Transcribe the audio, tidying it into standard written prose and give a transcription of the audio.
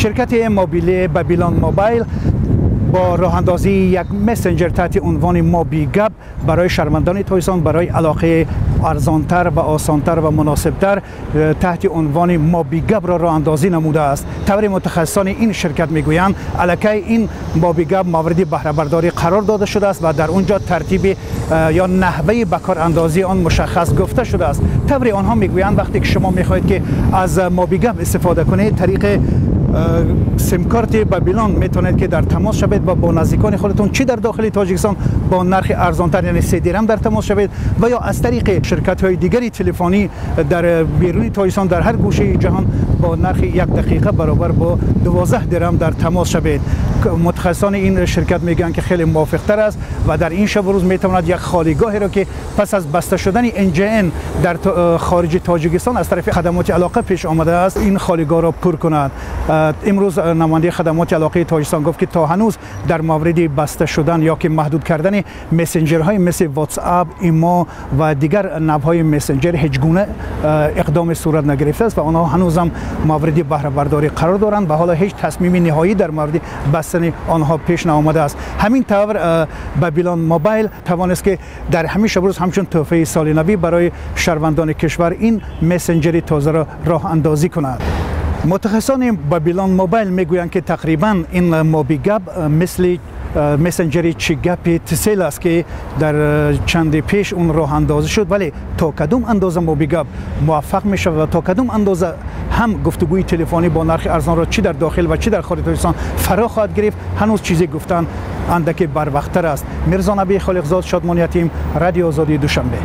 Ширкати мобили Бабилон Мобайл با راه اندازی یک مسنجر تحت عنوان موبی گپ برای شهروندان تاجیکستان برای علاقه ارزانتر و آسانتر و مناسبتر تحت عنوان موبی گپ را راه اندازی نموده است. طور متخصصان این شرکت میگویند الکی این موبی گپ مورد بهره برداری قرار داده شده است و در اونجا ترتیب یا نحوه بکار اندازی آن مشخص گفته شده است. طور آنها میگویند وقتی که شما میخواهید که از موبی گپ استفاده کنید، طریق سیم کارت بابیلون میتونید که در تماس شوید و با نزدیکان خودتون چی در داخل تاجیکستان با نرخ ارزانتر، یعنی 3 درم، در تماس شوید و یا از طریق شرکت های دیگری تلفنی در بیرون تاجیکستان، در هر گوشه جهان با نرخ 1 دقیقه برابر با 12 درم در تماس شوید. متخصصان این شرکت میگن که خیلی موافق تر است و در این شب و روز میتواند یک خالیگاهی را که پس از بسته شدن NGN در خارج تاجیکستان از طرف خدمات علاقه پیش آمده است، این خالیگاه را پر کند. امروز نماینده خدمات علاقه تاجیکستان گفت که تا هنوز در مورد بسته شدن یا که محدود کردن مسنجرهای مثل واتساپ، ایمو و دیگر نوع‌های مسنجر هیچ گونه اقدام صورت نگرفته است و آنها هنوز هم مورد بهره برداری قرار دارند و حالا هیچ تصمیم نهایی در مورد بستن آنها پیش نآمده است. همین طور بابیلون موبایل توانست که در همین شب روز همچون تحفه سال نوی برای شهروندان کشور این مسنجر تازه را راه اندازی کند. متخصصان بابیلون موبایل میگویند که تقریبا این موبی گپ مثل مسنجری چی گپی تسل است که در چند پیش اون راه اندازی شد، ولی تا کدوم اندازه موبی گپ موفق می شود و تا کدوم اندازه هم گفتگوی تلفنی با نرخ ارزان را چی در داخل و چی در خارج تاجیکستان فرا خواهد گرفت، هنوز چیزی گفتن اندکی بر وقت است. میرزا نبی خالقزاد، شادمان یتیم، رادیو آزادی، دوشنبه.